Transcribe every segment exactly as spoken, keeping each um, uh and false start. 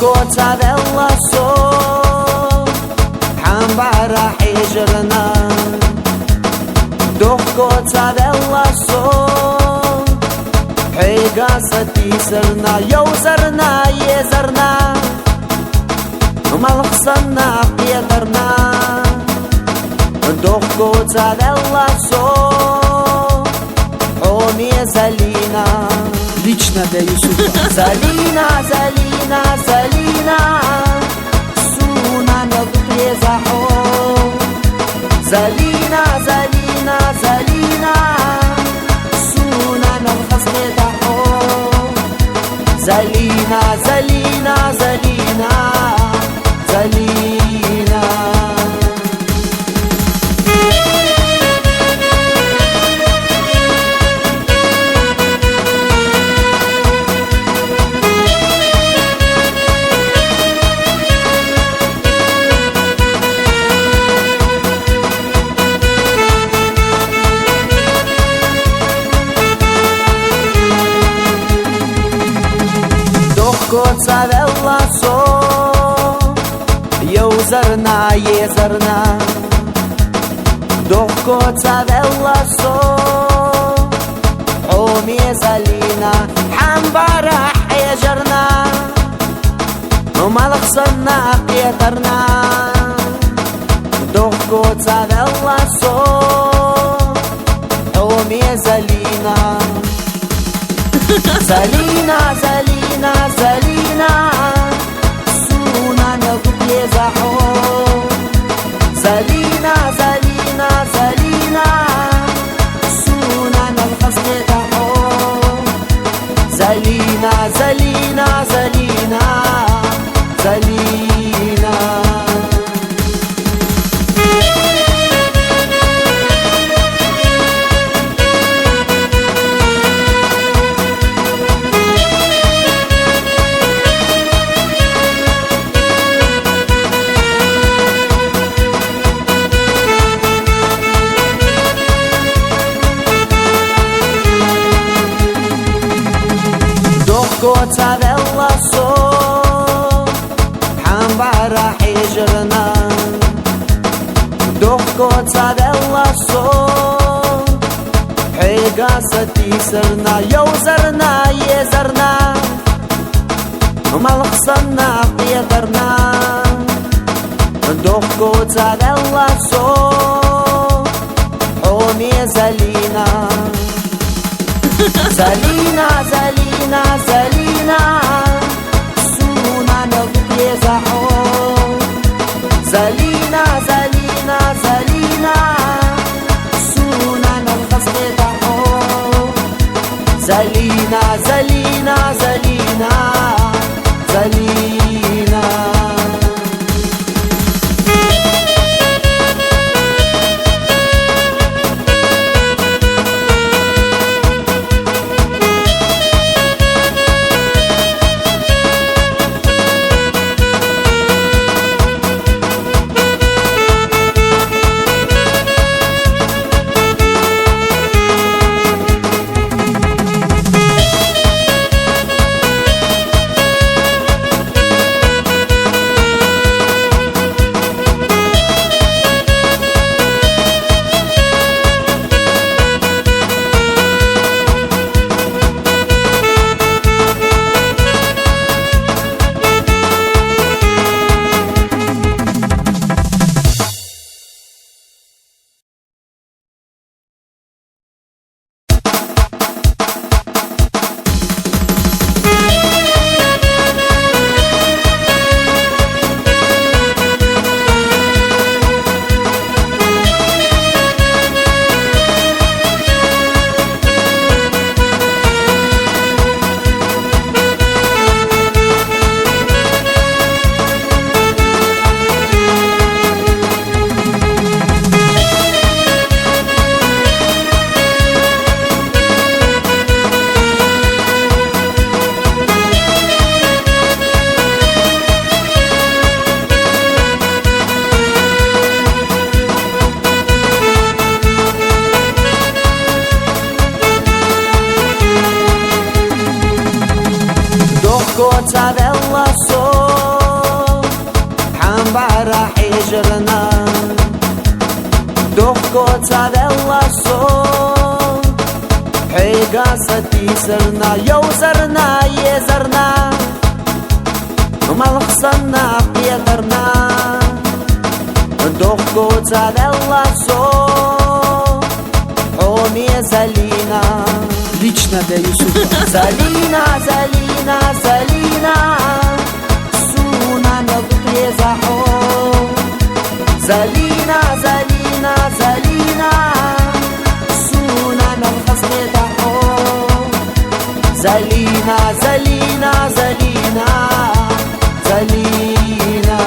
Дохко цавелла со, хӀамбара хьежарна. Дохко цавелла со, хьега сатийсарна, йовзарна, езарна, малх санна кхетарна. Дохко цавелла со, хьоме Залина. Лично для Юсупа. Залина, Залина, Залина, суна мел дукхлеза хьо. Залина, Залина, Залина, суна мел хазлета хьо. Залина, Залина, Залина, Залина. Дохко цавелла со, йовзарна, езарна. Дохко цавелла со, хьоме Залина, хӀамбара хьежарна, малх санна кхетарна. Дохко цавелла со, хьоме Залина. Залина, Залина, Залина, суна мел дукхлеза хьо. Залина, Залина, Залина, суна мел хазлета хьо. Залина, Залина, Залина, Залина. Дохко цавелла со, хӀамбара хьежарна. Дохко цавелла со, хьега сатийсарна, йовзарна, езарна, малх санна кхетарна. Дохко цавелла со, хьоме Залина. Залина, Залина, Залина, суна мел дукхлеза хьо. Залина, Залина, Залина, суна мел хазлета хьо. Залина, Залина, Залина, Залина. Дохко цавелла со, ӏежэрнэ, дохко цавелла со, хьэга сатисэрнэ, еузэрнэ, езэрнэ, малхъсэннэ, къетэрнэ, дохко цавелла со, хьоми Залина. Лично для Юсупа. Залина, Залина, Залина, сунаме лукъезахьо. Залина, Залина, Залина, сунаме лукъезахьо. Залина, Залина, Залина, Залина.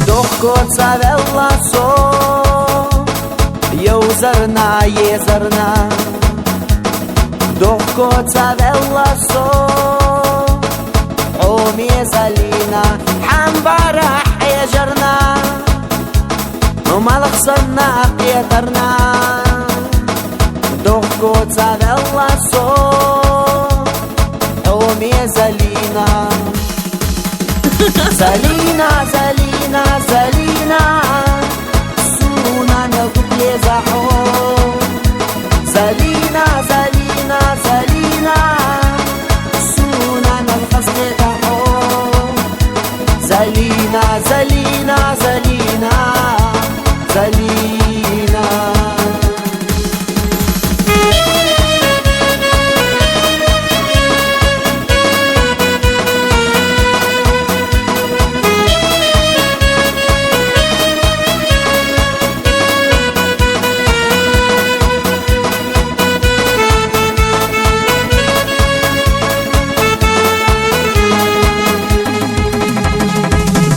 Дохко цавелла со, еузэрнэ, езэрнэ, дохко цавелла со, хьоми Залина, хьамбара ӏежэрнэ, малхъсэннэ, къетэрнэ, дохко цавелла со, хьоми Залина. Залина, Залина, Залина, сунаме лукъезахьо. Залина, Залина, Залина, сунаме лукъезахьо. Залина, Залина, Залина, Залина.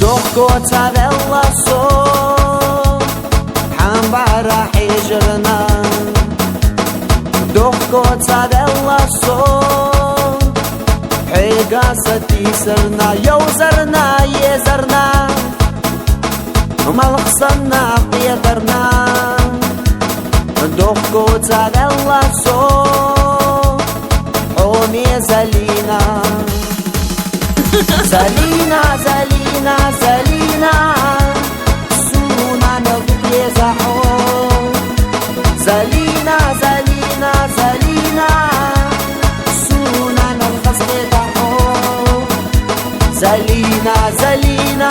Дохко цавелла со, хьамбара ӏежэрнэ, дохко цавелла со, хьэга сатисэрнэ, еузэрнэ, езэрнэ, малхъсэннэ, къетэрнэ, дохко цавелла со, хьоми Залина. Залина, Залина, Залина, сунаме лукъезахьо. Залина, Залина, Залина, сунаме лукъезахьо. Залина, Залина,